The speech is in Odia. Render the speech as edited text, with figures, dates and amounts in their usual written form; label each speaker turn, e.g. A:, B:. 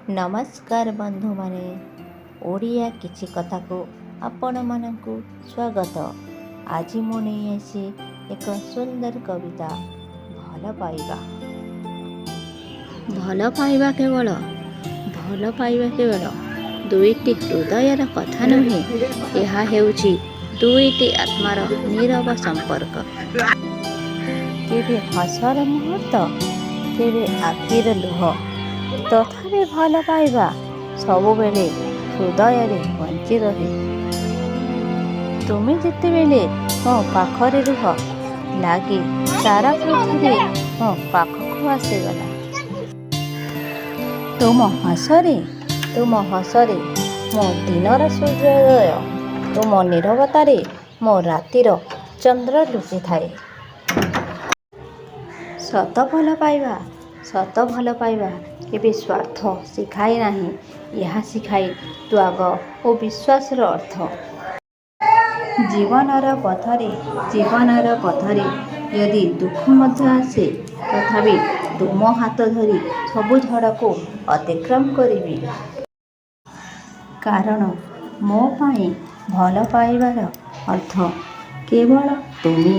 A: ନମସ୍କାର ବନ୍ଧୁମାନେ, ଓଡ଼ିଆ କିଛି କଥାକୁ ଆପଣମାନଙ୍କୁ ସ୍ୱାଗତ। ଆଜି ମୁଁ ନେଇ ଆସିଛି ଏକ ସୁନ୍ଦର କବିତା, ଭଲ ପାଇବା। ଭଲ ପାଇବା କେବଳ ଦୁଇଟି ହୃଦୟର କଥା ନୁହେଁ, ଏହା ହେଉଛି ଦୁଇଟି ଆତ୍ମାର ନୀରବ ସମ୍ପର୍କ। କେବେ ହସର ମୁହୂର୍ତ୍ତ, କେବେ ଆଖିର ଲୁହ, ତଥାପି ଭଲ ପାଇବା ସବୁବେଳେ ହୃଦୟରେ ବଞ୍ଚି ରହେ। ତୁମେ ଯେତେବେଳେ ମୋ ପାଖରେ ରୁହ, ଲାଗେ ସାରା ପୃଥିବୀ ମୋ ପାଖକୁ ଆସିଗଲା। ତୁମ ହସରେ ମୋ ଦିନର ସୂର୍ଯ୍ୟୋଦୟ, ତୁମ ନୀରବତାରେ ମୋ ରାତିର ଚନ୍ଦ୍ର ଲୁଚିଥାଏ। ସତ ଭଲ ପାଇବା କେବେ ସ୍ୱାର୍ଥ ଶିଖାଏ ନାହିଁ। ଏହା ଶିଖାଏ ତ୍ୟାଗ ଓ ବିଶ୍ୱାସର ଅର୍ଥ। ଜୀବନର ପଥରେ ଯଦି ଦୁଃଖ ମଧ୍ୟ ଆସେ, ତଥାପି ତୁମ ହାତ ଧରି ସବୁ ଝଡ଼କୁ ଅତିକ୍ରମ କରିବି। କାରଣ ମୋ ପାଇଁ ଭଲ ପାଇବାର ଅର୍ଥ କେବଳ ତୁମେ।